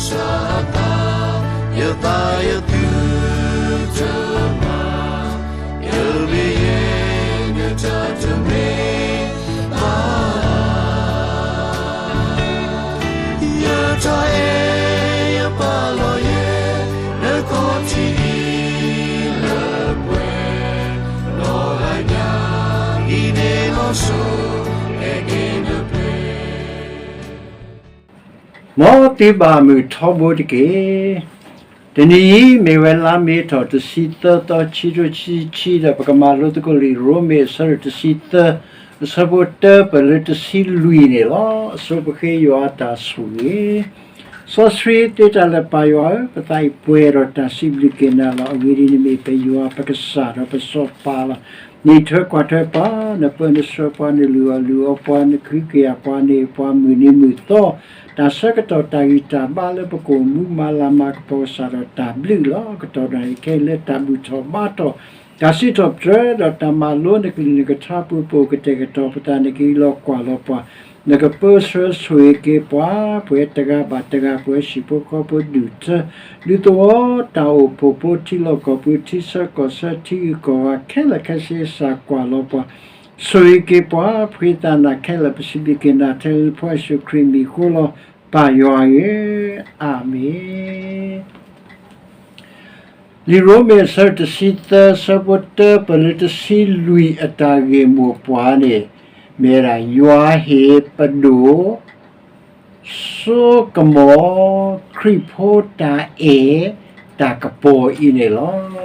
စၢ်သး, ယသးယသုတမၤ, ယမ့ၢ်ယဲ နတၢ်တမ့ၢ်ဘၣ်. ယတၢ်အဲၣ်ယပာ်လီၤယဲ နခီၣ်ထံးအံၤလၢပှဲၤ, နီၢ်ဂၤညါအံၤန့ၣ်လီၤစိၤ, အဲၣ်က့ၤနပျဲၢ် မ်သုဘၣ်မုာ်ထီဘိတက့ၢ်. တနံၤအံၤ မ့ၢ်ဝဲလါမ့ၤထီၣ်တဆံသၢသီ ခံကထိခံဆံခံ ဒီးပကမၤလိသကိးလံာ်ရိမ့ၤအဆၢဒိၣ်တဆံသၢ အဆၢဖိတၢပၢၢ်လၢတဆံလွံၢ်န့ၣ်လီၤ. အဆိပဃ့ယွၤအတၢ်ဆိၣ်ဂ့ၤ စီဆှံသ့တၢ်လၢပၢ်ယွၤဧၢ, ပသးအံၤပှဲၤဒီးတၢ်စံးဘျုးက့ၤနၤလီၤ. အဂ့ၢ်ဒ်အံၤ, နမ့ၢ်ပယွၤပကစၢ်ဒီးပစီၤပၤလီၤ. နအံးထွဲကွၢ်ထွဲပှၤ, နပၢနဆှၢပှၤ, နလုၢ်အီၣ်လုၢ်အီပှၤ, နကဟုကယာ်ပှၤ, နဟ့ၣ်ပှၤမုၢ်နံၤမုၢ်သီ, တၢ်ဆၢကတီၢ်တၢ်ဂံၢ်တၢ်ဘါလၢပကအိၣ်မူ မၤလၤမၤကပီၤကစၢ်ဒီးတၢ်ဘျုးလီၤ. ကတီၢ်ဒၣ်အံၤခဲအံၤလၢတၢ်ဘူၣ်ထီၣ်ဘါထီၣ်, တၢ်စံးထီၣ်ပတြၢၤဒီးတၢ်မၤလိ နကလုၢ်နကထါပူၤ ပအိၣ်ကတဲာ်ကတီၤပသး နကအံးလီၤကွၢ်လီၤပှၤ, နကပၢဆှၢဆိၣ်ဂ့ၤက့ၤပှၤ, ပှၤတဂၤဘၣ်တဂၤ, ပှၤဟံၣ်ဖိဃီဖိဒူၣ်ထၢ ဒူသဝီ တၢ်အိၣ်ဖှိၣ်ဖိ ထံလီၢ်ကီၢ်ပူၤ ထံဆၢကီၢ်ဆၢ ထံဂုၤကီၢ်ဂၤခဲလၢာ်ခဲဆ့ ကစၢ်ကွၢ်လီၤပှၤ, ဆိၣ်ဂ့ၤက့ၤပှၤ, ပဃ့သးနၤခဲလၢာ် ပစံးဘျုးက့ၤနၤထဲလၢနဖိယ့ၣ်ၡူးခရံာ်မံၤအဃိလီၤ. ပၢ်ယွၤဧၢ, အၤမ့ၣ်. လံာ်ရိမ့ၤအဆၢတဆံသၢ အဆၢဖိတၢပၢၢ်လၢတဆံလွံၢ်အတၢ်ဂ့ၢ်မိၢ်ပှၢ်န့ၣ် မ့ၢ်ဝဲဒၣ် ယွၤဟ့ၣ်ပဒိၣ် စိကမီၤ ခရံာ်ဖိတၢ်အဲၣ်တၢ်ကပီၤအံၤန့ၣ်လီၤ.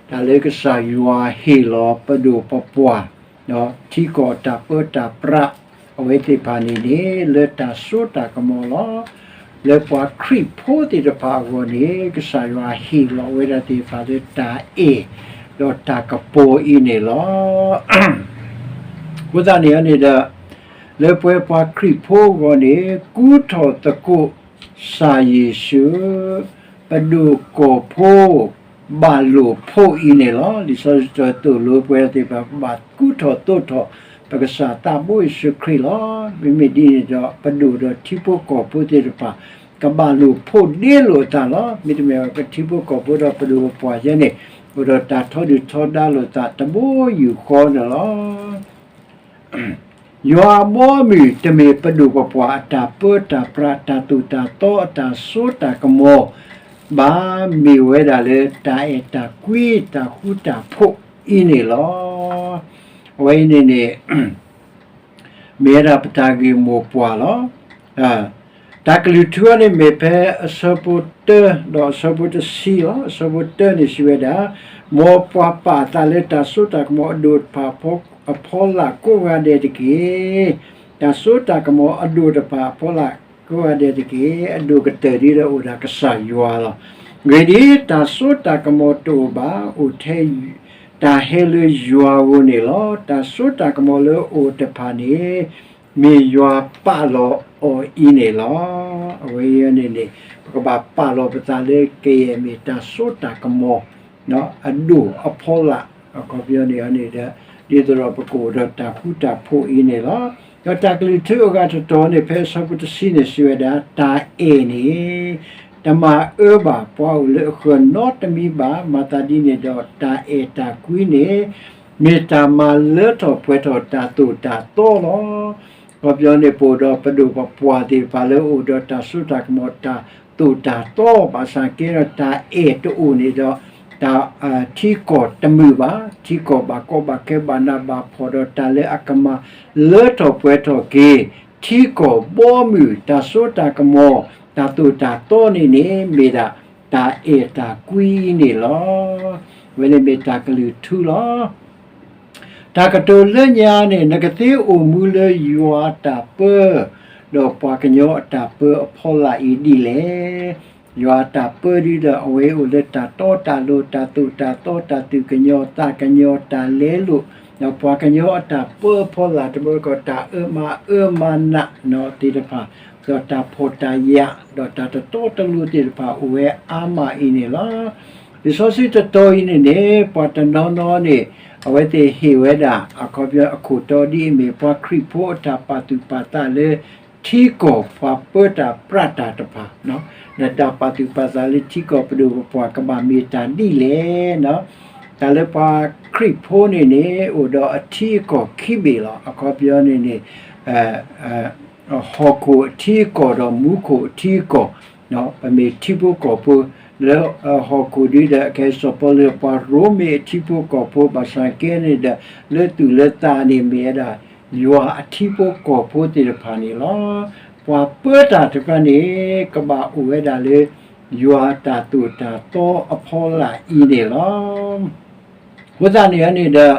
တၢ်လၢကစၢ်ယွၤဟ့ၣ်လီၤပဒိၣ်ပပှၢ် ထံကီၢ်တၢ်ပၢတၢ်ပြး အဝဲသ့ၣ်တဖၣ်န့ၣ်န့ၣ် လၢတၢ်စိတၢ်ကမီၤလီၤ. လၢပှၤခရံာ်ဖိသ့ၣ်တဖၣ်အဂီၢ်န့ၣ် ကစၢ်ယွၤဟ့ၣ်လီၤဝဲဒၣ်သ့ၣ်တဖၣ်လၢတၢ်အဲၣ် ဒီးတၢ်ကပီၤအံၤန့ၣ်လီၤ. အဃိသတးန့ၣ်န့ၣ်ဒီး လၢပဝဲပှၤခရံာ်ဖိအဂီၢ်န့ၣ် ကူထီၣ်သကိး ကစၢ်ယ့ၣ်ၡူး ပဒိၣ်ကီၢ်ဖိ ဘၣ်လိာ်ဖိအံၤန့ၣ်လီၤ. လံာ်စီဆှံတဲသိၣ်လိပဝဲသ့ၣ်တဖၣ် ပဘၣ်ကူထီၣ်သိးထီၣ် ပကစၢ်သးဘိယ့ၣ်ၡူးခရံာ်လီၤ. မ့မ့ၢ်ဒ်န့ၣ်ဒီး ပဒိၣ်ဒီးထံဖိကီၢ်ဖိသ့ၣ်တဖၣ် ကဘၣ်လိာ်ဖိးဒ့လိာ်သးလီၤ. မ့တမ့ၢ်ပထံဖိကီၢ်ဖိဒီးပဒိၣ်ပပှၢ်ယဲန့ၣ် အိၣ်ဒီးတၢ်ထီဒုၣ်ထီဒါလိာ်သးတဘိယူၢ်ဃီန့ၣ်လီၤ. ယွၤအဘီအမုၢ် တမ့ၢ်ပဒိၣ်ပပှၢ်အတၢ်ပၢတၢ်ပြး တၢ်သိၣ်တၢ်သီ အတၢ်စိတၢ်ကမီၤဘၣ်, မ့ၢ်ဝဲဒၣ်လၢတၢ်အဲၣ်တၢ်ကွံ တၢ်ဃူတၢ်ဖိးအံၤန့ၣ်လီၤ. အဝဲအံၤန့ၣ်န့ၣ် မ့ၢ်ဝဲဒၣ်ပတၢ်ဂ့ၢ်မိၢ်ပှၢ်လီၤ. တၢ်ကလုၢ်ထူအံၤန့ၣ် မ့ၢ်ဖဲအဆၢဖိတၢ ဒီးအဆၢဖိတဆံလီၤ. အဆၢဖိတၢန့ၣ်စံးဝဲဒၣ်, မ်ပှၤပာ်အသးလၢတၢ်စိတၢ်ကမီၤအဒိၣ်တဖၣ်အဖီလာ်ကိးဂၤဒဲးတက့ၢ်. တၢ်စိတၢ်ကမီၤအဒိၣ်တဖၣ်အဖီလာ်ကိးဂၤဒဲးတက့ၢ်. အဒိၣ်ကတၢၢ်ဒ်ဒီးအိၣ်ဒၣ်ကစၢ်ယွၤလီၤ. ဂ့ၤဒ်တၢ်စိတၢ်ကမီၤတအိၣ်ဘၣ်, အိၣ်ထဲ တၢ်ဟဲလၢယွၤအဂီၢ်န့ၣ်လီၤ. တၢ်စိတၢ်ကမီၤလၢအအိၣ်တဖၣ်န့ၣ် မ့ၢ်ယွၤပာ်လီၤအီၤအံၤန့ၣ်လီၤ. အဝဲအံၤန့ၣ်န့ၣ် ပကဘၣ်ပာ်လီၤပသးလၢကယဲၢ်မ့ၢ်တၢ်စိတၢ်ကမီၤ အဒိၣ်အဖီလာ် အခီပညီန့ၣ်န့ၣ်ဒီး ဒ်သိးဒီးပကအိၣ်ဒီးတၢ်ဃူတၢ်ဖိးအံၤန့ၣ်လီၤ. ဒီးတၢ်ကလုၢ်ထူအဂၤတတီၤန့ၣ် ဖဲအဆၢဖိတဆံန့ၣ်စံးဝဲဒၣ်, တၢ်အဲၣ်န့ၣ် တမၤအၢဘၣ် ပှၤအိၣ်လၢအဃၢၤနီတမံၤဘၣ်. မၤသးဒ်န့ၣ်ဒီး တၢ်အဲၣ်တၢ်ကွံန့ၣ် မ့ၢ်တၢ်မၤလၢထီၣ်ပှဲၤထီၣ်တၢ်သိၣ်တၢ်သီလီၤ. အခီပညီန့ၣ် ပအိၣ်ဒီးပဒိၣ်ပပှၢ်သ့ၣ်တဖၣ်လၢအအိၣ်ဒီးတၢ်စိတၢ်ကမီၤတၢ်သိၣ်တၢ်သီ ဘၣ်ဆၣ်က့ဒီးတၢ်အဲၣ်တအိၣ်န့ၣ်ဒီး တၢ် ထံကီၢ်တမုာ်ဘၣ်, ထံကီၢ်ဘၣ်ကီဘၣ်ခဲဘၣ်နးဘၣ်ဖှီၣ်ဒီးတၢ်လၢအကမၤလၢထီၣ်ပှဲၤထီၣ်က့ၤ ထံကီၢ်ဘီမုၢ် တၢ်စိတၢ်ကမီၤ တၢ်သိၣ်တၢ်သီန့ၣ်န့ၣ် မ့ၢ်ဒၣ်တၢ်အဲၣ်တၢ်ကွံန့ၣ်လီၤ. အဝဲန့ၣ်မ့ၢ်တၢ်ကလုၢ်ထူလီၤ. တၢ်ကတိၤလၢညါန့ၣ် နကသ့အိၣ်မူလၢယွၤအတၢ်ပၢ ဒီးပှၤကညီအတၢ်ပၢအဖီလာ်အံၤဒ်လဲၣ်. ယွၤအတၢ်ပၢဒ်ဒီး အဝဲအိၣ်လၢတၢ်တီတၢ်လိၤ တၢ်သိၣ်တၢ်သီ တၢ်သူၣ်ကညီၤသးကညီၤ တၢ်လဲလိာ် ဒီးပှၤကညီအတၢ်ပၢအဖီလာ်တဘျီတခီၣ် တၢ်အၢမၤအၢမၤနးသ့ၣ်တဖၣ် ဒီးတၢ်ဖှီၣ်တၢ်ယာ် ဒီးတၢ်တတီတလိၤသ့ၣ်တဖၣ်အိၣ်ဝဲအါမးအံၤန့ၣ်လီၤ. လံာ်စီဆှံတတီၤအံၤန့ၣ်န့ၣ် ပှၤတနီၤနီၤန့ၣ် အဝဲသ့ၣ်ဟ့ၣ်ဝဲဒၣ် အခီပညီအခိၣ်တီဒ်အမ့ၢ် ပှၤခရံာ်ဖိအတၢ်ပာ်သူၣ်ပာ်သးလၢ ထံကီၢ်ပှၤပၢတၢ်ပြးတၢ်တဖၣ်, ဒီးတၢ်ပာ်သူၣ်ပာ်သးလၢထံကီၢ်ပဒိၣ်ပပှၢ်ကဘၣ်မ့ၢ်တၢ်ဒ်လဲၣ်, တၢ်လၢပှၤခရံာ်ဖိန့ၣ်န့ၣ် အိၣ်ဒီးအထံအကီၢ်ခံဘ့ၣ်လီၤ. အခီပညီန့ၣ်န့ၣ် ဟီၣ်ခိၣ်အထံအကီၢ်ဒီးမူခိၣ်အထံအကီၢ်, ပမ့ၢ်ထံဖိကီၢ်ဖိ, လၢဟီၣ်ခိၣ်ဒ်ဒီး ကဲစီၤပီလူး ပှၤရိမ့ၤအထံဖိကီၢ်ဖိ ဘၣ်ဆၣ်က့န့ၣ်ဒီး လၢသူၣ်လၢသးန့ၣ်မ့ၢ်ဝဲဒၣ် ယွၤအထံဖိကီၢ်ဖိသ့ၣ်တဖၣ်န့ၣ်လီၤ. ပှၤပၢတၢ်တဖၣ်န့ၣ် ကဘၣ်အိၣ်ဝဲဒၣ်လၢ ယွၤတၢ်သိၣ်တၢ်သီအဖီလာ်အံၤန့ၣ်လီၤ. အဃိသတးန့ၣ်န့ၣ်ဒီး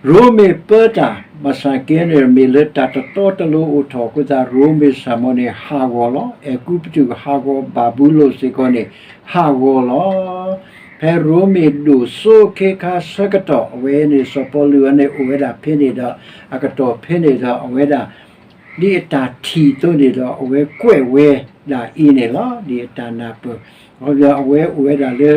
ရိမ့ၤပၢတၢ် ဘၣ်ဆၣ်က့န့ၣ် မ့ၢ်လၢတၢ်တတီတလိၤအိၣ်ထီၣ်အဃိသတး ရိမ့ၤဆၣ်မီၤန့ၣ် ဟးဂီၤလီၤ. အဲၤကူပတူးဟးဂီၤ ဘၤဘူလိၣ်စ့ၢ်ကီးန့ၣ် ဟးဂီၤလီၤ. ဖဲရိမ့ၤဒိၣ်စိအခ့အခါဆၢကတီၢ် အဝဲန့ၣ် စီၤပီလူးအန့ၣ် အိၣ်ဝဲဒၣ်ဖဲန့ၣ်ဒီး အကတီၢ်ဖဲန့ၣ်ဒီး အဝဲဒၣ် ဒ်အတၢ်ထံၣ်အသိးန့ၣ်ဒီး အဝဲကွဲးဝဲဒၣ်အံၤန့ၣ်လီၤ. ဒ်အတၢ်နၢ်ပၢၢ် အဝဲအိၣ်ဝဲဒၣ်လၢ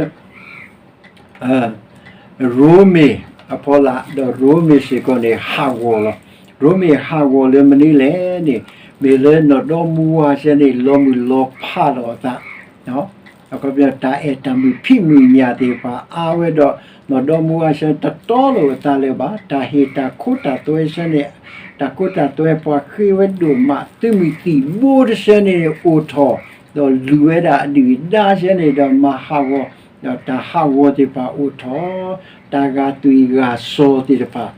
ရိမ့ၤအဖီလာ် ဒီးရိမ့ၤစ့ၢ်ကီးန့ၣ် ဟးဂီၤလီၤ. ရိမ့ၤဟးဂီၤလၢမနုၤလဲၣ်န့ၣ် မ့ၢ်လၢနီၢ်ဒီမါဝၤစ့ၢ်န့ၣ် လီၤမုၢ်လီၤဖးလီၤအသး, အခီပညီ တၢ်အဲၣ်တၢ်မုာ်ဖံးမုာ်ညၣ်သ့ၣ်တဖၣ်အါဝဲဒီး နီၢ်ဒီမါဝၤစ့ၢ်န့ၣ် တတီလိာ်အသးလၢၤဘၣ်. တၢ်ဟ့ၣ်တၢ်ခိတၢ်သွဲစ့ၢ်န့ၣ် တၢ်ခိတၢ်သွဲ ပှၤဃ့ဝဲဒိၣ်မး သုးမုၢ်သံၣ်ဘိတစ့ၢ်န့ၣ် အိၣ်ထီၣ် ဒီးလူၤဝဲဒၣ်အဒုၣ်အဒါစ့ၢ်န့ၣ်ဒီး မၤဟးဂီၤ ဒီးတၢ်ဟးဂီၤသ့ၣ်တဖၣ်အိၣ်ထီၣ်, တၢ်ဂာ်သွံၣ်ဂာ်စီၤသ့ၣ်တဖၣ်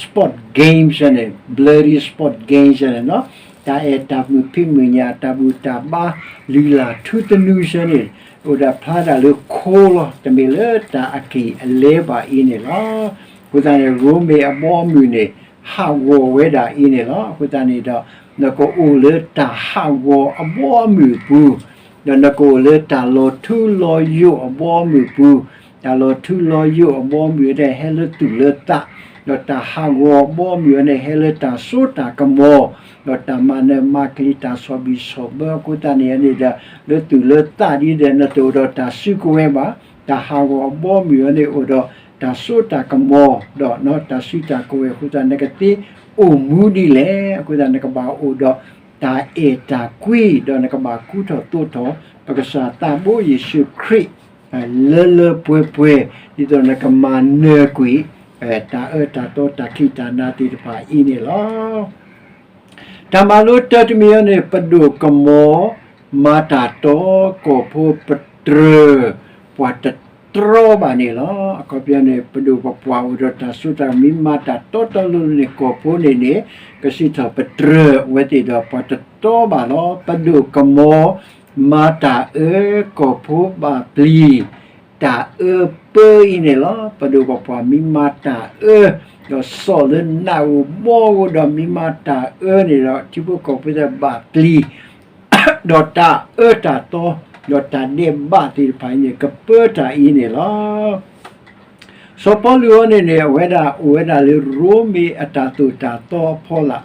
sport game စ့ၢ်န့ၣ် bloody sport game စ့ၢ်န့ၣ် တၢ်အဲၣ်တၢ်မုာ်ဖံးမုာ်ညၣ် တၢ်ဘူၣ်တၢ်ဘါ လုၢ်လၢ်ထူသနူစ့ၢ်န့ၣ် အိၣ်ဒၣ်ဖျါဒၣ်လၢခိလီၤ. တမ့ၢ်လၢတၢ်အက့ၢ်အလဲဘၣ်အံၤန့ၣ်လီၤ. အဃိသတးန့ၣ် ရိမ့ၤအဘီအမုၢ်န့ၣ် ဟးဂီၤဝဲဒၣ်အံၤန့ၣ်လီၤ. အဃိသတးန့ၣ်ဒီး နကအိၣ်လၢတၢ်ဟးဂီၤအဘီအမုၢ်အပူၤ, ဒီးနကအိၣ်လၢတၢ်လီၤထူလီၤယိာ်အဘီအမုၢ်အပူၤ, တၢ်လီၤထူလီၤယိာ်အဘီအမုၢ်န့ၣ် ဟဲလၢသူၣ်လၢသး, ဒီးတၢ်ဟးဂီၤအဘီအမုၢ်န့ၣ် ဟဲလၢတၢ်စိတၢ်ကမီၤ, ဒီးတၢ်မၤနၢၤမၤကျံၤ တၢ်ဆီၣ်ဘံၣ်ဆီၣ်ဘၢ အဃိသတးန့ၣ်န့ၣ်ဒီး လၢသူၣ်လၢသးဒ်ဒီး နတအိၣ်ဒီးတၢ်စုကဝဲၤဘၣ်. တၢ်ဟးဂီၤအဘီအမုၢ်အံၤန့ၣ် အိၣ်ဒီးတၢ်စိတၢ်ကမီၤ ဒီးတၢ်စုတၢ်ကဝဲၤအဃိသတး နကသ့အိၣ်မူဒ်လဲၣ်. အဃိသတး နကဘၣ်အိၣ်ဒီးတၢ်အဲၣ်တၢ်ကွံ ဒီးနကဘၣ်ကူထီၣ်သိးထီၣ် ပကစၢ်သးဘိယ့ၣ်ၡူးခရံာ် လၢလၢပှဲၤပှဲၤ ဒ်သိးနကမၤနၢၤကွံာ် တၢ်အၢတၢ်သီတၢ်ခံးတၢ်နၤသ့ၣ်တဖၣ်အံၤန့ၣ်လီၤ. တၢ်မၤလိတၢတမံၤအံၤန့ၣ် ပဒိၣ်ကမီၤ မၤတၢ်တီ ကီၢ်ဖိပတြၢၤ ပှၤတတြီဘၣ်န့ၣ်လီၤ. အခီပညီန့ၣ် ပဒိၣ်ပပှၢ်အိၣ်ဒီးတၢ်စိတၢ်ကမီၤ မၤတၢ်တီတီလိၤလိၤန့ၣ် ကီၢ်ဖိန့ၣ်န့ၣ် ကစံးထီၣ်ပတြၢၤဝဲသ့ၣ်ဒီး ပှၤတတီဘၣ်လီၤ. ပဒိၣ်ကမီၤ မၤတၢ်အၢ ကီၢ်ဖိဘၣ်ပျံၤ တၢ်အၢပၢအံၤန့ၣ်လီၤ. ပဒိၣ်ပပှၢ်မ့ၢ်မၤတၢ်အၢ ဒီးစီၣ်လၢနးဧိၤဘီဧိၤဒီး မ့ၢ်မၤတၢ်အၢန့ၣ်ဒီး ထံဖိကီၢ်ဖိသ့ၣ်ဘၣ်ပျံၤ ဒီးတၢ်အၢတၢ်သီ ဒီးတၢ်ဒဲးဘးသ့ၣ်တဖၣ်အံၤန့ၣ် ကပၢတၢ်အံၤန့ၣ်လီၤ. စီၤပီလူးအံၤန့ၣ်န့ၣ် အဝဲဒၣ်အိၣ်ဝဲဒၣ်လၢရိမ့ၤအတၢ်သိၣ်တၢ်သီအဖီလာ်,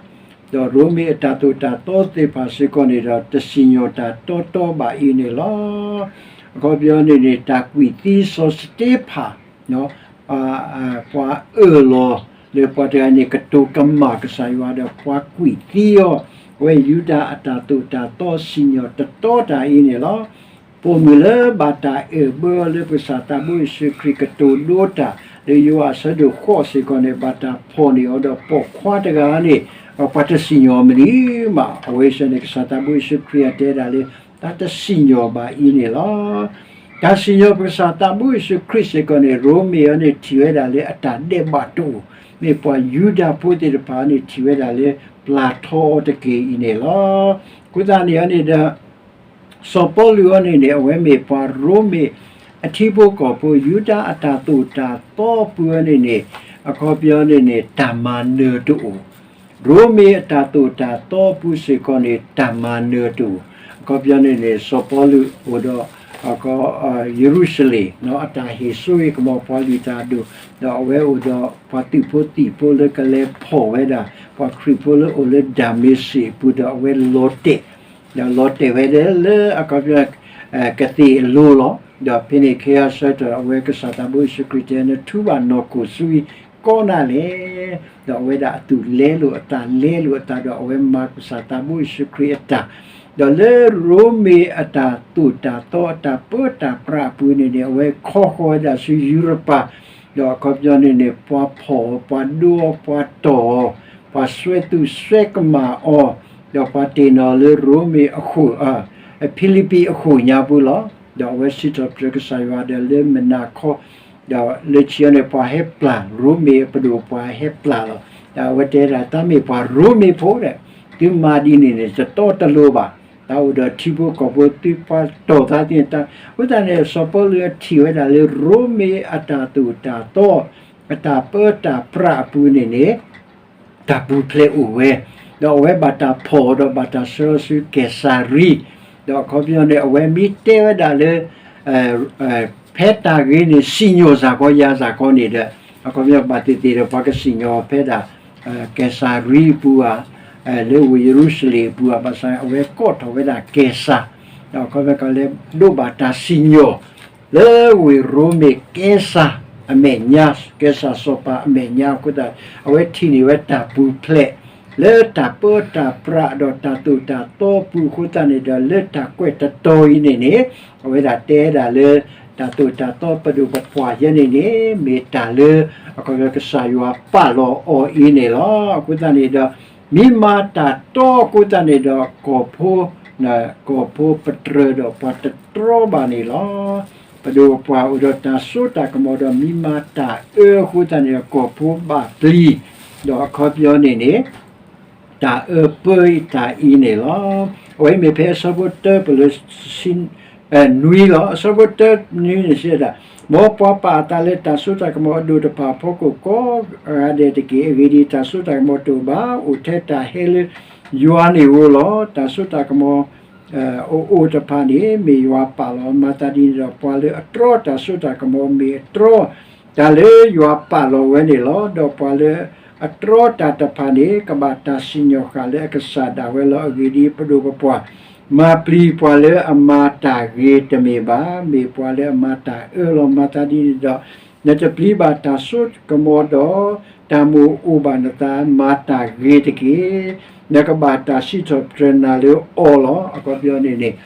ဒီးရိမ့ၤအတၢ်သိၣ်တၢ်သီသ့ၣ်တဖၣ်စ့ၢ်ကီးန့ၣ်ဒီး တစံၣ်ညီၣ်တၢ်တီတီဘၣ်အံၤန့ၣ်လီၤ. အခီပညီန့ၣ်န့ၣ် တၢ်ကွံာ်သံစီၤစတ့ဖၣ် ပှၤအၢၣ်လီၤလၢပှၤတဂၤန့ၣ် ကတိၤကမၣ်ကစၢ်ယွၤဒီး ပှၤကွံာ်သံအီၤ, အဝဲယူဒၤအတၢ်သိၣ်တၢ်သီစံၣ်ညီၣ်တတီတၢ်အံၤန့ၣ်လီၤ. ပိာ်မုၣ်လၢဘၣ်တၢ်အၢၣ်ဘၢအီၤလၢပကစၢ်သးဘိယ့ၣ်ၡူးခရံာ်ကတိၤဒိတၢ် လၢယိၤဟၣ်အဆၢဒိၣ်ဃိးစ့ၢ်ကီးန့ၣ် ဘၣ်တၢ်ဖီၣ်န့ၢ်အီၤဒီးပိာ်ခွါတဂၤန့ၣ် ပှၤတစံၣ်ညီၣ်မနုၤမး, အဝဲစ့ၢ်န့ၣ် ကစၢ်သးဘိယ့ၣ်ၡူးခရံာ်အတဲဒၣ်လၢ တၢ်တစံၣ်ညီၣ်ဘၣ်အံၤန့ၣ်လီၤ. တၢ်စံၣ်ညီၣ်ပကစၢ်သးဘိယ့ၣ်ၡူးခရံာ်စ့ၢ်ကီးန့ၣ် ရိမ့ၤအံၤန့ၣ်ထံၣ်ဝဲဒၣ်လၢအတၢ်ဒဲးဘးတအိၣ်, မ့ၢ်ပှၤယူဒၤဖိသ့ၣ်တဖၣ်န့ၣ်ထံၣ်ဝဲဒၣ်လၢပျၢ်ထီအီၤတက့ၢ်အံၤန့ၣ်လီၤ. အဃိသတးန့ၣ်န့ၣ်ဒီး စီၤပီလူးအံၤန့ၣ်န့ၣ် အဝဲမ့ၢ်ပှၤရိမ့ၤအထံဖိကီၢ်ဖိ ယူဒၤအတၢ်သိၣ်တၢ်သီအပူၤအံၤန့ၣ်န့ၣ် အခီပညီန့ၣ်န့ၣ် တၢ်မၤနၢၤတအိၣ်, ရိမ့ၤအတၢ်သိၣ်တၢ်သီအပူၤစ့ၢ်ကီးန့ၣ် တၢ်မၤနၢၤတအိၣ်, အခီပညီန့ၣ်န့ၣ် စီၤပီလူးအိၣ်ဒီး ယရူၤၡလ့ၣ် အတၢ်ဟ့ၣ်ဆိဟ့ၣ်ကမီၤပှၤလုၢ်တၢ်အဒိၣ်, ဒီးအဝဲအိၣ်ဒီးပှၤသုးဖိသံၣ်ဖိလၢကလဲၤဖီၣ်ဝဲဒၣ် ပှၤခရံာ်ဖိလၢအိၣ်လၢဒၤမ့းစ့းအပူၤဒီးအဝဲလီၤတဲာ် ဒီးလီၤတဲာ်ဝဲဒၣ်လၢအခီပညီ ကသ့ၣ်အလိၤလီၤ. ဒီးဖဲန့ၣ်အခါဆၢကတီၢ် အဝဲကစၢ်သးဘိယ့ၣ်ၡူးခရံာ်တဲ နထူဘၣ်နီၢ်ခိၣ်ဆူဝံၤ အဝဲမၤတၢ်ကီနၢ်လဲၣ်, ဒီးအဝဲဒၣ်အသူၣ်လဲလိာ်အသးလဲလိာ်အသးဒီး အဝဲမၤကစၢ်သးဘိယ့ၣ်ၡူးခရံာ်အတၢ်, ဒီးလၢရိမ့ၤအတၢ်သိၣ်တၢ်သီ အတၢ်ပၢတၢ်ပြးအပူၤန့ၣ်န့ၣ် အဝဲခီဃီၤဝဲဒၣ်ဆူယူရပၤ, ဒီးအခီပညီန့ၣ်န့ၣ် ပှၤဖီၣ်အီၤ ပှၤဒိအီၤ ပှၤတီၢ်အီၤ ပှၤစွဲသူၣ်စွဲကမၣ်အီၤ, ဒီးပှၤတ့ၢ်နီၣ်လၢရိမ့ၤအဃိာ်, ဖံလံးပံးအဃိာ်ညါပူၤလီၤ. ဒီးအဝဲစံးထီၣ်ပတြၢၤကစၢ်ယွၤဒီးလၢမုၢ်နၤခီ, ဒီးလၢခံန့ၣ် ပှၤဟဲပျၢ်ရိမ့ၤအပဒိၣ်ပှၤဟဲပျၢ်လီၤ. ဒီးအဝဲတဲဒၣ် တၢ်မ့ၢ်ပှၤရိမ့ၤဖိဒီး သုမၤဒ်န့ၣ်န့ၣ် တတီတလိၤဘၣ်. တၢ်အိၣ်ဒီးထံဖိကီၢ်ဖိသုပှၤတီၢ်သးသ့ၣ်န့ၣ် အဃိသတးန့ၣ် စီၤပီလူးထံၣ်ဝဲဒၣ်လၢရိမ့ၤအတၢ်သိၣ်တၢ်သီ အတၢ်ပၢတၢ်ပြးအပူၤန့ၣ်န့ၣ် တၢ်ပူၤဖျဲးအိၣ်ဝဲ, ဒီးအဝဲဘၣ်တၢ်ဖီၣ်အီၤဒီးဘၣ်တၢ်ဆှၢအီၤဆူကဲၤစၤရံ, ဒီးအခီပညီန့ၣ် အဝဲမ့ၢ်တဲဝဲဒၣ်လၢ ဖဲတၢ်ဂ့ၤန့ၣ် စံၣ်ညီၣ်စ့ၢ်ကီးယၤစ့ၢ်ကီးန့ၣ်ဒီး အခီပညီဘၣ်သ့ၣ်သ့ၣ်ဒီး ပှၤကစံၣ်ညီၣ်ဖဲဒၣ် ကဲၤစၤရံအပူၤဧါ, လၢဝ့ၢ်ယရူၤၡလ့ၣ်အပူၤဧါ, ဘၣ်ဆၣ်အဝဲကိးထီၣ်ဝဲဒၣ်ကဲၤစၤ, ဒီးအခီပညီကလဲၤဒိးဘၣ်တၢ်စံၣ်ညီၣ် လၢဝ့ၢ်ရိမ့ၤကဲၤစၤအမဲာ်ညါ, ကဲၤစၤစီၤပၤအမဲာ်ညါအဃိသတး အဝဲထံၣ်န့ၢ်ဝဲတၢ်ပူၤဖျဲး လၢတၢ်ပၢတၢ်ပြးဒီးတၢ်သိၣ်တၢ်သီပူၤအဃိသတးန့ၣ်ဒီး လၢတၢ်ကွဲးတတီၤအံၤန့ၣ်န့ၣ် အဝဲဒၣ်တဲဒၣ်လၢ တၢ်သိၣ်တၢ်သီပဒိၣ်ပပှၢ်ယဲန့ၣ်န့ၣ် မ့ၢ်တၢ်လၢ အခီပညီကစၢ်ယွၤပာ်လီၤအီၤအံၤန့ၣ်လီၤ. အဃိသတးန့ၣ်ဒီး မ့ၢ်မၤတၢ်တီအဃိသတးန့ၣ်ဒီး ကီၢ်ဖိ ကီၢ်ဖိပတြၢၤဒီးပှၤတတြီဘၣ်န့ၣ်လီၤ. ပဒိၣ်ပပှၢ်အိၣ်ဒီးတၢ်စိတၢ်ကမီၤဒီးမ့ၢ်မၤတၢ်အၢအဃိသတးန့ၣ်ဒီး ကီၢ်ဖိဘၣ်ပျံၤ, ဒီးအခီပညီန့ၣ်န့ၣ် တၢ်အၢပၢတၢ်အံၤန့ၣ်လီၤ. အဝဲမ့ၢ်ဖဲအဆၢဖိတၢပလၢ နွံလီၤ. အဆၢဖိတၢနွံန့ၣ်စံးဝဲဒၣ်, မ်ပှၤပာ်အသးလၢတၢ်စိတၢ်ကမီၤအဒိၣ်တဖၣ်အဖီခိၣ်ကိးဂၤဒဲးတက့ၢ်. အဂ့ၢ်ဒ်အံၤ, တၢ်စိတၢ်ကမီၤတအိၣ်ဘၣ်, အိၣ်ထဲတၢ်ဟဲလၢယွၤန့ၣ်ဧိၤလီၤ. တၢ်စိတၢ်ကမီၤ အအိၣ်တဖၣ်န့ၣ် မ့ၢ်ယွၤပာ်လီၤ. မၤသးဒ်န့ၣ်ဒီး ပှၤလၢအတြီတၢ်စိတၢ်ကမီၤ မ့ၢ်အတြီတၢ်လၢယွၤပာ်လီၤဝဲန့ၣ်လီၤ. ဒီးပှၤလၢအတြီတၢ်တဖၣ်န့ၣ် ကဘၣ်တၢ်စံၣ်ညီၣ်ဃာ်လၢအကစၢ်ဒၣ်ဝဲလီၤ. အဂ့ၢ်ဒ်အံၤ, ပဒိၣ်ပပှၢ် မၤပျံၤပှၤလၢအမၤတၢ်ဂ့ၤတမ့ၢ်ဘၣ်, မ့ၢ်ပှၤလၢအမၤတၢ်အၢလီၤ. မၤသးဒ်န့ၣ်ဒီး နတပျံၤဘၣ်တၢ်စိကမီၤဒီး တၢ်မိၣ်အိၣ်ဘၣ်နသး, မၤတၢ်ဂ့ၤတက့ၢ်. နကဘၣ်တၢ်စံးထီၣ်ပတြၢၤနၤလၢအီၤလီၤ. အခီပညီန့ၣ်န့ၣ်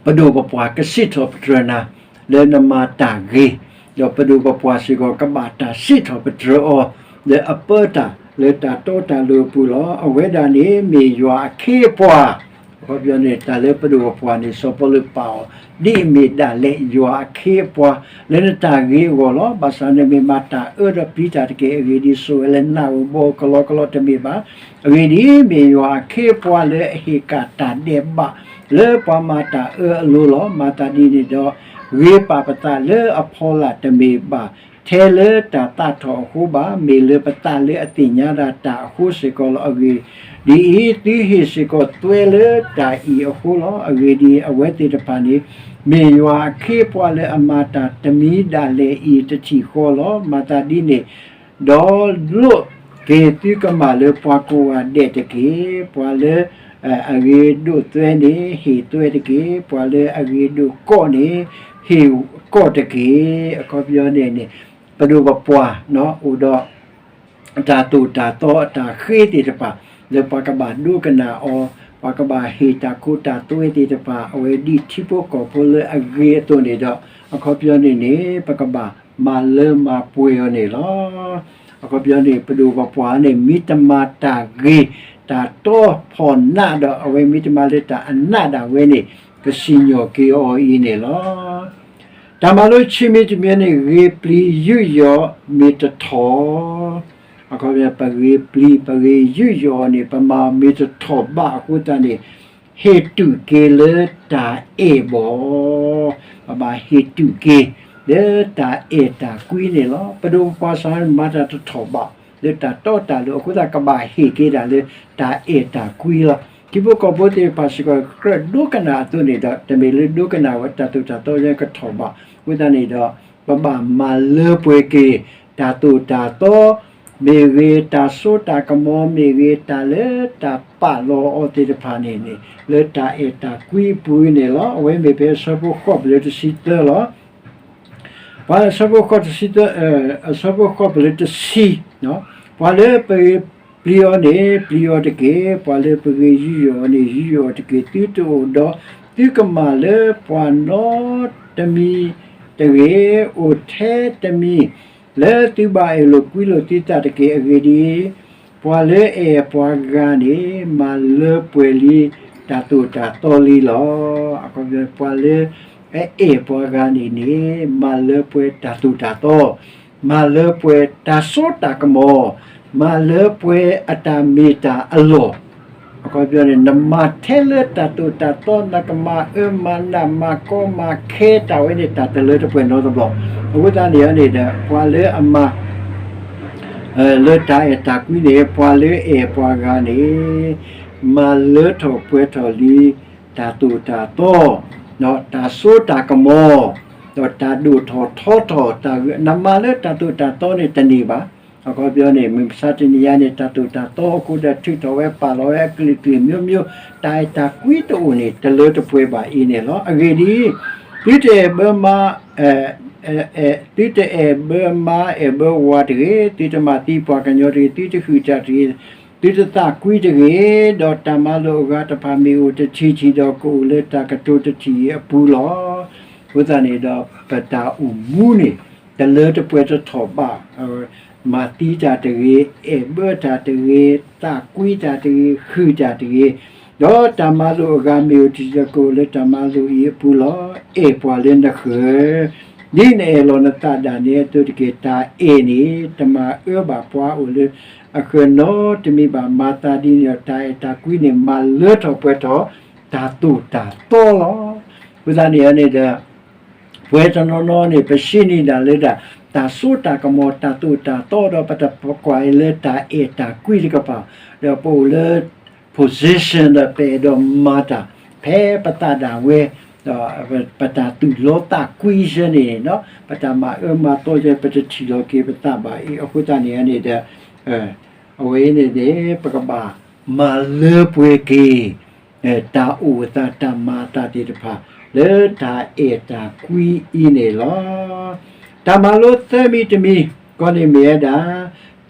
ပဒိၣ်ပပှၢ်ကစံးထီၣ်ပတြၢၤနၤ လၢနမၤတၢ်ဂ့ၤ, ဒီးပဒိၣ်ပပှၢ်စ့ၢ်ကီး ကဘၣ်တၢ်စံးထီၣ်ပတြၢၤအီၤ လၢအပၢတၢ်လၢတၢ်တီတၢ်လိၤအပူၤလီၤ. အဝဲဒၣ်န့ၣ် မ့ၢ်ယွၤအခ့အပှၤ, အခီပညီန့ၣ် တၢ်လၢပဒိၣ်ပပှၢ်န့ၣ် စီၤပီလူးပာ်အီၤ ဒ်အမ့ၢ်ဒၣ်လဲာ်ယွၤအခ့အပှၤ လၢနတၢ်ဂ့ၤအဂီၢ်လီၤ. ဘၣ်ဆၣ်နမ့ၢ်မၤတၢ်အၢဒီးပျံၤတၢ်တက့ၢ်. အဂ့ၢ်ဒ်အံၤ, ဆိၣ်ဝဲလၢနးဧိၤဘီဧိၤကလီကလီတမ့ၢ်ဘၣ်. အဂ့ၢ်ဒ်အံၤ, မ့ၢ်ယွၤအခ့အပှၤလၢအဟ့ၣ်ကၣ်တၢ်ဒဲးဘး လၢပှၤမၤတၢ်အၢအလိၤလီၤ. မၤသးဒ်န့ၣ်ဒီး ဂ့ၤပာ်ပသးလၢအဖီလာ်တမ့ၢ်ဘၣ် ထဲလၢတၢ်သးထီၣ်အဃိဘၣ်, မ့ၢ်လၢပသးလၢအသ့ၣ်ညါဒၣ်တၢ်အဃိစ့ၢ်ကီးလီၤ. အဂ့ၢ်ဒ်အံၤ, သုဟ့ၣ်စ့ၢ်ကီးသွဲလၢတၢ်အံၤအဃိလီၤ. အဂ့ၢ်ဒ်အံၤ, အဝဲသ့ၣ်တဖၣ်န့ၣ် မ့ၢ်ယွၤအခ့အပှၤလၢအမၤတၢ်တမံၤဒၣ်လဲာ်အံၤတထံၣ်ဃီလီၤ. မၤသးဒ်န့ၣ် ဒီးလိးက့ၤသုကမၣ်လၢပှၤကိးဂၤဒဲးတက့ၢ်. ပှၤလၢအဂ့ၤဒိးသွဲန့ၣ် ဟ့ၣ်သွဲတက့ၢ်. ပှၤလၢအဂ့ၤဒိးကိးန့ၣ် ဟ့ၣ်ကိးတက့ၢ်. အခီပညီန့ၣ်န့ၣ် ပဒိၣ်ပပှၢ်အိၣ်ဒီး တၢ်သိၣ်တၢ်သီအတၢ်ဃ့သ့ၣ်တဖၣ် လၢပှၤကဘၣ်ဒိကနၣ်အီၤ, ပှၤကဘၣ်ဟ့ၣ်တၢ်ခိတၢ်သွဲသ့ၣ်တဖၣ် အဝဲဒ်ထံဖိကီၢ်ဖိလၢအဂ့ၤအသိးန့ၣ်ဒီး အခီပညီန့ၣ်န့ၣ် ပကဘၣ်မၤလၢမၤပှဲၤအီၤန့ၣ်လီၤ. အခီပညီန့ၣ် ပဒိၣ်ပပှၢ်န့ၣ် မ့ၢ်တမၤတၢ်ဂ့ၤ တၢ်တီဖီၣ်နးဒီး အဝဲမ့ၢ်တမၤလၢတၢ်အနးဒၣ်ဝဲန့ၣ် ကစံၣ်ညီၣ်က့ၤအီၤအံၤန့ၣ်လီၤ. တၢ်မၤလိခံမံၤတမံၤန့ၣ် ဂ့ၤပျံၤယူးယီၣ်မ့ၢ်တထီၣ်, အခီပညီ ပဂ့ၤပျံၤ ပဂ့ၤယူးယီၣ်န့ၣ် ပမၤမ့ၢ်တထီၣ်ဘးအဃိသတးန့ၣ် ဟ့ၣ်တူၢ်က့ၤလၢတၢ်အဲၣ်ဘၣ်, ပဘၣ်ဟ့ၣ်တူၢ်က့ၤ လၢတၢ်အဲၣ်တၢ်ကွံန့ၣ်လီၤ. ပဒိၣ်ပပှၢ်စ့ၢ်မၤတၢ်တထီၣ်ဘး လၢတၢ်တီတၢ်လိၤအဃိသတး ကဘၣ်ဟ့ၣ်က့ၤဒၣ်လၢတၢ်အဲၣ်တၢ်ကွံလီၤ. ထံဖိကီၢ်ဖိသ့ၣ်တဖၣ်စ့ၢ်ကီး ကြၢးဒိကနၣ်အသိးန့ၣ်ဒီး တမ့ၢ်လၢဒိကနၣ်ဝဲတၢ်သိၣ်တၢ်သီလၢကထီၣ်ဘးအဃိသတးန့ၣ်ဒီး ပဘၣ်မၤလၢပှဲၤက့ၤ တၢ်သိၣ်တၢ်သီ မ့ၢ်ဂ့ၤ တၢ်စိတၢ်ကမီၤမ့ၢ်ဂ့ၤ တၢ်လၢတၢ်ပာ်လီၤအီၤသ့ၣ်တဖၣ်န့ၣ်န့ၣ် လၢတၢ်အဲၣ်တၢ်ကွံအပူၤန့ၣ်လီၤ. အဝဲမ့ၢ်ဖဲအဆၢဖိဃိးပလၢတဆံသၢလီၤ. ပှၤအဆၢဖိဃိးတဆံ, အဆၢဖိဃိးပလၢတဆံ, ပှၤလၢပဂ့ၤပျံၤအီၤန့ၣ် ပျံၤအီၤတက့ၢ်, ပှၤလၢပဂ့ၤယူးယီၣ်အီၤန့ၣ် ယူးယီၣ်အီၤတက့ၢ်. သုတအိၣ်ဒီးသုကမၢ်လၢပှၤနီတမံၤတဂ့ၤ, အိၣ်ထဲတမံၤ လၢသုဘၣ်အဲၣ်လိာ်ကွံလိာ်သုသးတက့ၢ်. အဂ့ၢ်ဒ်အံၤ, ပှၤလၢအအဲၣ်ပှၤဂၤန့ၣ် မၤလၢပှဲၤလံတၢ်သိၣ်တၢ်သီလံလီၤ. အခီပညီ ပှၤလၢအအဲၣ်ပှၤဂၤန့ၣ်န့ၣ် မၤလၢပှဲၤတၢ်သိၣ်တၢ်သီ, မၤလၢပှဲၤတၢ်စိတၢ်ကမီၤ, မၤလၢပှဲၤအတၢ်မ့ၢ်တၢ်အလီၢ်. အခီပညီန့ၣ် နမၤထဲလၢတၢ်သိၣ်တၢ်သီ နကမၤအၢမၤနးမၤကီမၤခဲတၢ်ဝဲန့ၣ် တၢ်တလၢတပှဲၤနီတဘျီ. အဃိသတးန့ၣ်န့ၣ်ဒီး ပှၤလၢအမၤ လၢတၢ်အဲၣ်တၢ်ကွံန့ၣ် ပှၤလၢအအဲၣ်ပှၤဂၤန့ၣ် မၤလၢထီၣ်ပှဲၤထီၣ်လံ တၢ်သိၣ်တၢ်သီ, ဒီးတၢ်စိတၢ်ကမီၤ, ဒီးတၢ်ဒိၣ်ထီၣ်ထီထီၣ်တၢ်ဂ့ၤ, နမၤလၢတၢ်သိၣ်တၢ်သီန့ၣ်တန့ၢ်ဘၣ်. အခီပညီန့ၣ် မုၢ်မဆါတနံၤညါန့ၣ် တၢ်သိၣ်တၢ်သီအဃိဒီး ထုးထီၣ်ဝဲပာ်လီၤဝဲအကလုာ်ကလုာ်မျိုးမျိုး, တၢ်အဲၣ်တၢ်ကွံတအိၣ်န့ၣ် တလၢတပှဲၤဘၣ်အံၤန့ၣ်လီၤ. အဂ့ၢ်ဒ်အံၤ, သုတအဲၣ်ဘၢမါ သုတအဲၣ်ဘၢမါအဲၣ်ဘၢဝၤတဂ့ၤ, သုတမၤသံပှၤကညီတဂ့ၤ, သုတဟုၣ်တၢ်တဂ့ၤ, သုတသးကွံတဂ့ၤ, ဒီးတၢ်မၤလိာ်အဂၤတဖၣ်မ့ၢ်အိၣ်တထံၣ်ထံၣ်ဒီး ကအိၣ်လၢတၢ်ကတိၤတထံၣ်အံၤအပူၤလီၤ. အဃိသတးန့ၣ်ဒီး ပတၢ်အိၣ်မူန့ၣ် တလၢတပှဲၤတထီၣ်ဘၣ်, မၤသံတၢ်တဂ့ၤ, အဲၣ်ဘၢတၢ်တဂ့ၤ, သးကွံတၢ်တဂ့ၤ, ဟုၣ်တၢ်တဂ့ၤ, ဒီးတၢ်မၤလိာ်အဂၤမ့ၢ်အိၣ်တထံၣ်ဒီး ကအိၣ်လၢတၢ်မၤလိာ်အံၤအပူၤလီၤ. အဲၣ်ပှၤလၢနဃၢၤ ဒ်နအဲၣ်လီၤနသးဒၣ်နဲအသိးတက့ၢ်. တၢ်အဲၣ်န့ၣ် တမၤအၢဘၣ်ပှၤအိၣ်လၢအဃၢၤနီတမံၤဘၣ်. မၤသးဒ်န့ၣ်ဒီး တၢ်အဲၣ်တၢ်ကွံန့ၣ် မၤလၢထီၣ်ပှဲၤထီၣ် တၢ်သိၣ်တၢ်သီလီၤ. အဃိသတးန့ၣ်န့ၣ်ဒီး ပဝဲတနီၤနီၤန့ၣ် ပဆံးန့ၢ်ဒၣ်လၢဒၣ် တၢ်စိတၢ်ကမီၤ တၢ်သိၣ်တၢ်သီဒီး ပတကွၢ်လၢတၢ်အဲၣ်တၢ်ကွံတကပၤ, ဒီးပအိၣ်လၢ position ဒီးပအဲၣ်ဒိးမၤတၢ် ဖဲပသးဒၣ်ဝဲ, ဒီးပတၢ်သူၣ်လီသးကွံစ့ၢ်န့ၣ်, ပတၢ်မၤအၢမၤသီစ့ၢ် ပတထံၣ်လီၤက့ၤပသးဘၣ်အံၤ. အဃိသတးန့ၣ်န့ၣ်ဒီး အဝဲန့ၣ်န့ၣ် ပကဘၣ်မၤလၢပှဲၤက့ၤ တၢ်အိၣ်အသးတၢ်မၤအသးသ့ၣ်တဖၣ် လၢတၢ်အဲၣ်တၢ်ကွံအံၤန့ၣ်လီၤ. တၢ်မၤလိသၢမံၤတမံၤ ကီန့ၣ်မ့ၢ်ဝဲဒၣ်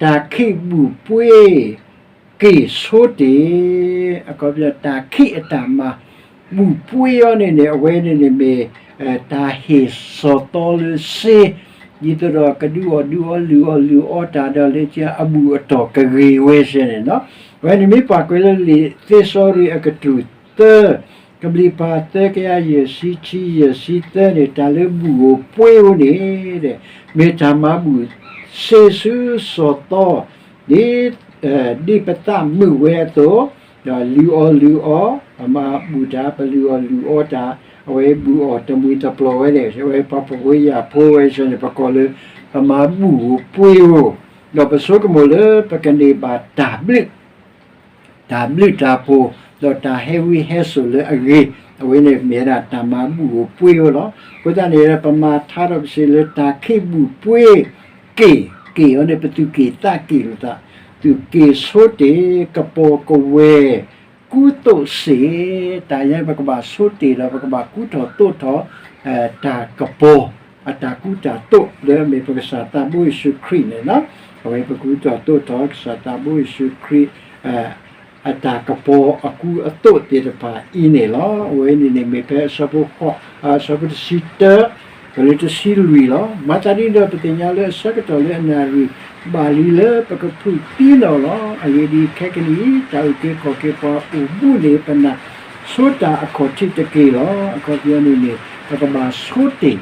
တၢ်ခံးဘူၣ်ပှ့ၤ က့ၤဆိတ့ၢ်, အခီပညီ တၢ်ခံးအတၢ်မၤဘူၣ်ပှ့ၤအီၤန့ၣ်န့ၣ် အဝဲန့ၣ်န့ၣ်မ့ၢ် တၢ်ဟ့ၣ်စီၤသီလၢစ့, ဒ်သိးဒီးကဒုးအီၣ်ဒုးအီလုၢ်အီၣ်လုၢ်အီတၢ်ဒီး လၢအဘူၣ်အတီၢ်ကဂ့ၤဝဲစ့ၢ်န့ၣ်လီၤ. အဝဲန့ၣ်မ့ၢ်ပှၤကွဲးလၢလံာ်သ့စီရံအကတၢၢ်သၢ ကဘျံးပၤသၢကယၤယဲၢ်ဆံခံ ယဲၢ်ဆံသၢန့ၣ် တၢ်လၢဘူၣ်ဧိၤပှ့ၤဧိၤန့ၣ် မ့ၢ်တၢ်မၤဘူၣ်စ့ဆူစီၤသီ ဒ် ဒ်ပသးမုာ်ဝဲအသိး, ဒီးလုၢ်အီၣ်လုၢ်အီ, ပမၤဘူၣ်တၢ် ပလုၢ်အီၣ်လုၢ်အီတၢ်, အဝဲဘူၣ်အီၣ်တမှံၤတပျီၤဝဲန့ၣ် အဝဲပှၤဖှီၣ်ဖိယာ်ဖိဝဲစ့ၢ်န့ၣ် ပကိးလၢ ပမၤဘူၣ်ဧိၤပှ့ၤဧိၤ, ဒီးပဆိကမိၣ်လၢပကန့ၢ်ဘၣ်တၢ်ဘျုး တၢ်ဘျုးတၢ်ဖှိၣ်, ဒီးတၢ်ဟဲဝံဟဲစိာ်လၢအဂ့ၤ, အဝဲန့ၣ်မ့ၢ်ဝဲဒၣ်တၢ်မၤဘူၣ်ဧိၤပှ့ၤဧိၤလီၤ. အဃိသတးန့ၣ် ပမၤထါထီၣ်ပစ့းလၢတၢ်ခံးဘူၣ်ပှ့ၤ က့ၤ, က့ၤအီၤန့ၣ် ပသူၣ်က့ၣ်သးက့ၣ်လိာ်သး, သူၣ်က့ၤဆိတ့ၢ် ကပီၤကဝဲၤ ကူသိးစ့ၢ်, တၢ်ယါပကဘၣ်ဆိတ့ၢ်ဒီး ပကဘၣ်ကူထီၣ်သိးထီၣ် တၢ်ကပီၤ အတၢ်ကူတၢ်သိးလၢအမ့ၢ်ပကစၢ်သးဘိယ့ၣ်ၡူးခရံာ်န့ၣ်လီၤ. အဝဲပကူထီၣ်သိးထီၣ်ကစၢ်သးဘိယ့ၣ်ၡူးခရံာ် အတၢ်ကပီၤအကူအသိးသ့ၣ်တဖၣ်အံၤန့ၣ်လီၤ. အဝဲန့ၣ်န့ၣ်မ့ၢ်ဖဲအဆၢဖိဃိး, အဆၢဖိတဆံတၢ, ကလၢတဆံလွံၢ်လီၤ. မၤသးဒ်န့ၣ်ဒီး ပသ့ၣ်ညါလၢအဆၢကတီၢ်လၢအနၣ်ရံၣ်ဘၣ်လံလၢပကဖုးသံနီၣ်လီၤ. အဂ့ၢ်ဒ်အံၤ, ခဲကနံၣ်အံၤ တၢ်အုၣ်က့ၤခီၣ်က့ၤပှၤအိၣ်ဘူးန့ၣ် ပနၢ်ဆိတၢ်အခီၣ်ထံးတက့ၢ်လီၤ. အခီပညီန့ၣ်န့ၣ် ပကဘၣ်ဆိတ့ၢ်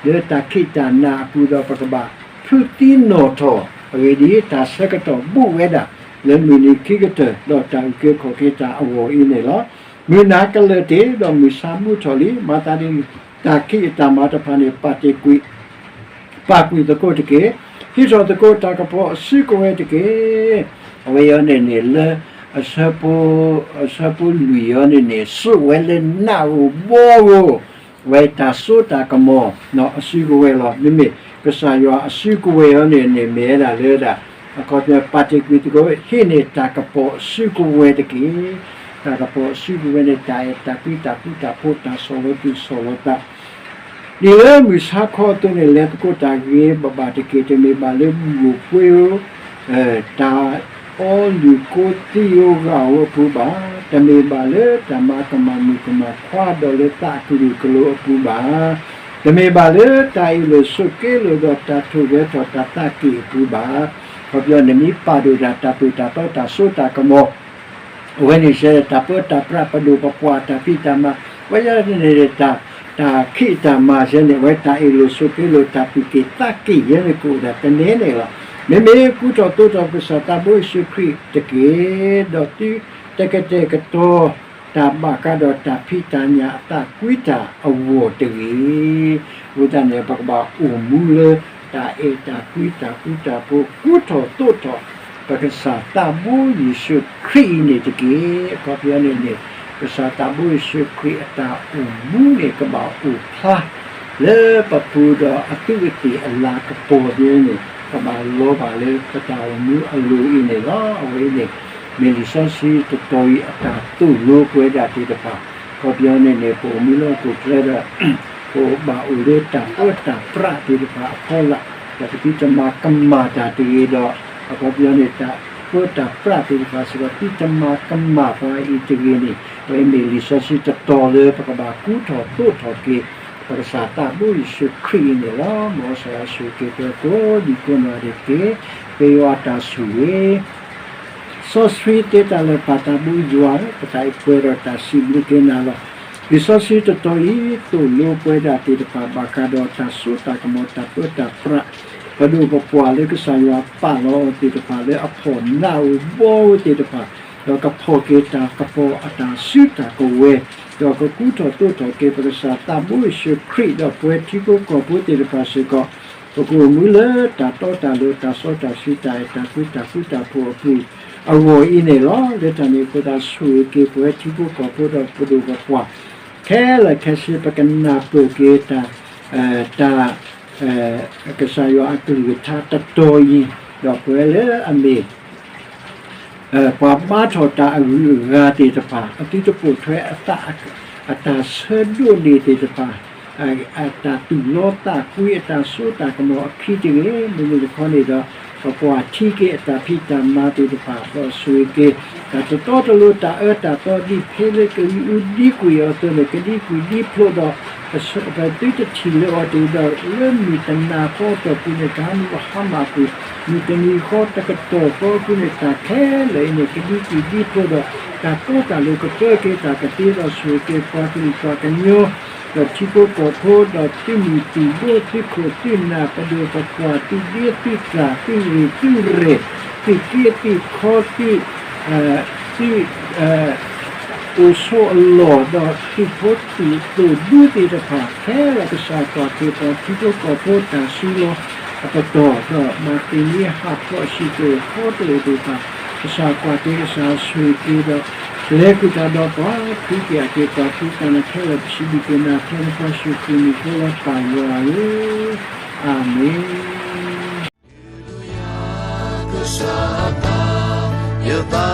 လၢတၢ်ခံးတၢ်နၤအပူၤဒီး ပကဘၣ်ဖုးသံနီၣ်ထီၣ်, အဂ့ၢ်ဒ်အံၤ တၢ်ဆၢကတီၢ်ဘူးဝဲဒၣ် လၢမုၢ်နံၤခံကတၢၢ် ဒီးတၢ်အုၣ်က့ၤခီၣ်က့ၤတၢ်အဂီၢ်အံၤန့ၣ်လီၤ. မုၢ်နၤကလၢာ်တ့ၢ် ဒီးမုၢ်ဆါမူထီၣ်လံ. မၤသးဒ်န့ၣ် တၢ်ခံးအတၢ်မၤတဖၣ်န့ၣ် ပာ်တ့ၢ်ကွံာ် ပာ်ကွံာ်သကိးတက့ၢ်. ဟံးထီၣ်သကိးတၢ်ကပီၤအစုကဝဲၤတက့ၢ်. အဝဲအံၤန့ၣ်န့ၣ် လၢအဆၢဖိ, အဆၢဖိလွံၢ်အံၤန့ၣ်န့ၣ် စိာ်ဝဲလၢနၢ်ဧိၤဘီဧိၤ, အဝဲတၢ်စိတၢ်ကမီၤ အစုကဝဲၤလီၤ. မ့မ့ၢ်ကစၢ်ယွၤအစုကဝဲၤအံၤန့ၣ်န့ၣ် မ့ၢ်ဝဲဒၣ်လၢဒၣ် အခီပညီပာ်တ့ၢ်ကွံာ်သကိး ဟံးန့ၢ်တၢ်ကပီၤအစုကဝဲၤတက့ၢ်. တၢ်ကပီၤအစုကဝဲၤန့ၣ် တၢ်အဲၣ်တၢ်ကွံ တၢ်ဃူတၢ်ဖိး တၢ်ဆီၣ်လီၤသူၣ်ဆီၣ်လီၤသး ဒ်လၢမုၢ်ဆါခီအသိးန့ၣ် လဲၤသကိးတၢ်ဂ့ၤဘၣ်ဘၣ်တက့ၢ်. တမ့ၢ်ဘၣ်လၢဘူၣ်ဖိ တၢ်အီလုၢ်ကိသံဧိၤဂာ်ဧိၤအပူၤဘၣ်, တမ့ၢ်ဘၣ်လၢတၢ်မၤကမၣ်မုၣ်ကမၣ်ခွါဒီးလၢသးအကလုာ်ကလိၤအပူၤဘၣ်, တမ့ၢ်ဘၣ်လၢတၢ်အ့ၣ်လိာ်ဆိးက့လိာ်ဒီးတၢ်ထိၣ်ဂဲၤထီၣ်တၢ်သးကံၢ်အပူၤဘၣ်. အခီပညီန့ၣ် မ့ၢ်ပာ်ဒိၣ်ဒၣ်တၢ်သိၣ်တၢ်သီတၢ်စိတၢ်ကမီၤ အဝဲန့ၣ်စ့ၢ် တၢ်ပၢတၢ်ပြးပဒိၣ်ပပှၢ်တၢ်ဖံးတၢ်မၤ, ဝဲယဲန့ၣ် တၢ်ခံးတၢ်မၤစ့ၢ်န့ၣ် အဝဲတၢ်အ့ၣ်လိာ်ဆိးက့လိာ်တၢ်သူၣ်က့ၣ်သးက့ၣ်ယဲန့ၣ်ကအိၣ်ဒၣ်တန့ၢ်န့ၣ်လီၤ. မ့မ့ၢ်ကူထီၣ်သိးထီၣ်ပကစၢ်သးဘိယ့ၣ်ၡူးခရံာ်တက့ၢ်, ဒီးသုတကတဲာ်ကတီၤတၢ်ဘၣ်ဃးဒီးတၢ်ဖံးတၢ်ညၣ်အသးကွံတၢ်အဂီၢ်တဂ့ၤ. အဃိသတးန့ၣ် ပကဘၣ်အိၣ်မူလၢ တၢ်အဲၣ်တၢ်ကွံတၢ်ဃူတၢ်ဖိး ကူထီၣ်သိးထီၣ် ပကစၢ်သးဘိယ့ၣ်ၡူးခရံာ်အံၤန့ၣ်တက့ၢ်. အခီပညီန့ၣ်န့ၣ် ကစၢ်သးဘိယ့ၣ်ၡူးခရံာ်အတၢ်အိၣ်မူန့ၣ် ကဘၣ်အိၣ်ဖျါ လၢပပူၤဒီးအသူးအသ့ၣ်အလၤကပီၤသ့ၣ်န့ၣ် ကဘၣ်လီၤဘၣ်လၢပတၢ်အိၣ်မူအလိၤအံၤန့ၣ်လီၤ. အဝဲအံၤန့ၣ် မ့ၢ်လံာ်စီဆှံတတီၤအံၤအတၢ်သိၣ်လိပှၤဒၣ်သ့ၣ်တဖၣ်, အခီပညီန့ၣ်န့ၣ် ပအိၣ်မူလၢဟီၣ်ခိၣ်ချၢဒီး ပဘၣ်အိၣ်လၢတၢ်ပၢတၢ်ပြးသ့ၣ်တဖၣ်အဖီလာ်, ဒီးပသုတမၤကမၣ်တၢ်တဂ့ၤဒီး အခီပညီန့ၣ် တၢ်ပၢတၢ်ပြးသ့ၣ်တဖၣ်စ့ၢ်ကီး သုတမၤကမၣ်ပှၤအံၤတဂ့ၤန့ၣ် အဝဲမ့ၢ်လံာ်စီဆှံတတီၤလၢပကဘၣ်ကူထီၣ်သိးထီၣ်က့ၤ ပကစၢ်သးဘိယ့ၣ်ၡူးခရံာ်အံၤန့ၣ်လီၤ. မ်ကစၢ်ယွၤဆိၣ်ဂ့ၤက့ၤပှၤကိးဒံကိးနီၢ်ဂၤဒဲးတက့ၢ်. ပယွၤအတၢ်ဆိၣ်ဂ့ၤ စီဆှံသ့တၢ်လၢာ်ပၢ်သးဘိယွၤဧၢ, ပတၢ်အဲၣ်ပှဲၤဒီးတၢ်စံးဘျုးက့ၤနၤလီၤ. လံာ်စီဆှံတတီၤအံၤ သိၣ်လိပှၤဒၣ်သ့ၣ်တဖၣ် ဘၣ်ဃးဒီးတၢ်စိတၢ်ကမီၤ တၢ်ပၢတၢ်ပြး ပဒိၣ်ပပှၢ်လၢကစၢ်ယွၤပာ်လီၤအီၤသ့ၣ်တဖၣ် လၢအဖီၣ်နးဧိၤဘီဧိၤသ့ၣ်တဖၣ်, ဒီးကဖီၣ်က့ၤတၢ်ကပီၤအတၢ်စုတၢ်ကဝဲၤ, ဒီးကကူထီၣ်သိးထီၣ်က့ၤပကစၢ်သးဘိယ့ၣ်ၡူးခရံာ် ဒီးပဝဲထံဖိကီၢ်ဖိသ့ၣ်တဖၣ်စ့ၢ်ကီး ပကအိၣ်မူလၢတၢ်တီတၢ်လိၤ တၢ်စီတၢ်ဆှံ တၢ်အဲၣ်တၢ်ကွံ တၢ်ဃူတၢ်ဖိးအပူၤ အဂီၢ်အံၤန့ၣ်လီၤ. လၢတၢ်န့ၣ်အဃိသတး ဆိၣ်ဂ့ၤက့ၤပဝဲထံဖိကီၢ်ဖိဒီးပဒိၣ်ပပှၢ် ခဲလၢာ်ခဲဆ့ ပကနၢ်ပၢၢ်က့ၤတၢ် တၢ် ကစၢ်ယွၤအကလုၢ်ကထါတတီၤအံၤ, ဒီးပဝဲလၢအမ့ၢ် ပှၤဘါထီၣ်တၢ်အဂုၤအဂၤသ့ၣ်တဖၣ် အသုတပိာ်ထွဲအသး အတၢ်ဆၢဒိးန့ၢ်သ့ၣ်တဖၣ် အတၢ်သူၣ်လီသးကွံ အတၢ်စိတၢ်ကမီၤအခံတဂ့ၤ, မ့မ့ၢ်တခီန့ၣ်ဒီး ပပှၤထံက့ၤအတၢ်ဖံးတၢ်မၤသ့ၣ်တဖၣ် ဒီးဆိၣ်ဂ့ၤက့ၤ တၢ်တတီတလိၤ တၢ်အၢတၢ်သီ ဒ်ဖဲလၢကဒံအူဒံကွံာ်အီၤအသိးန့ၣ် ကဒံကွံာ်ဒံဖျိးဒီး ပသုတထံၣ်လၢအီၤတဂ့ၤဒီး လၢမုၢ်တနၤဃီအတီၢ်ပူၤန့ၣ် ကဟးမုၢ်ဟါမၢ်ကွံာ် မုၢ်တနံၤဃီတကတီၢ်ဃီအပူၤန့ၣ် တၢ်ခဲလၢာ်အံၤန့ၣ် ကဒံကွံာ်ဒံဖျိးဒီး တၢ်တီတၢ်လိၤကပၢက့ၤတၢ်ကသ့ဒီး ဆိၣ်ဂ့ၤက့ၤပှၤကလုာ်ပှၤကညီ ဒီးထံဖိကီၢ်ဖိ ဒီးသုးမုၢ်သုးဘိ သုးခိၣ်သုးနၢ် ပဒိၣ်ပပှၢ် သုးဒ့သုးတၢ် သုးရ့ၣ်သုးရဲၣ် သုးက့သုးခီ သုး သုး အိၣ်ဆိးအလီၢ် ဒီးသုးဖိသုးသိၣ်ဒူသ့ၣ်တဖၣ် ခဲလၢာ်ကစၢ်ကွၢ်က့ၤပှၤထံဖိကီၢ်ဖိတၢ်စုလီၤအပတီၢ် ဒီးဘၣ်သ့ၣ်န့ၢ်ဟးဖျိးစံာ်က့ၤဃီတအိၣ်သ့ၣ်တဖၣ် ကစၢ်ကွၢ်က့ၤ ကစၢ်ဆိၣ်ဂ့ၤက့ၤဒီး လဲၤဃုာ်တၢ်ဒီးပှၤ ဖံးက့ၤအက့ၤပှၤ ဖံးတၢ်န့ၣ်ခဲလၢာ် ပစံးဘျုးက့ၤနၤ ဖဲနဖိယ့ၣ်ၡူးခရံာ်မံၤဃိလီၤ ပၢ်ယွၤဧၢ, အၤမ့ၣ်.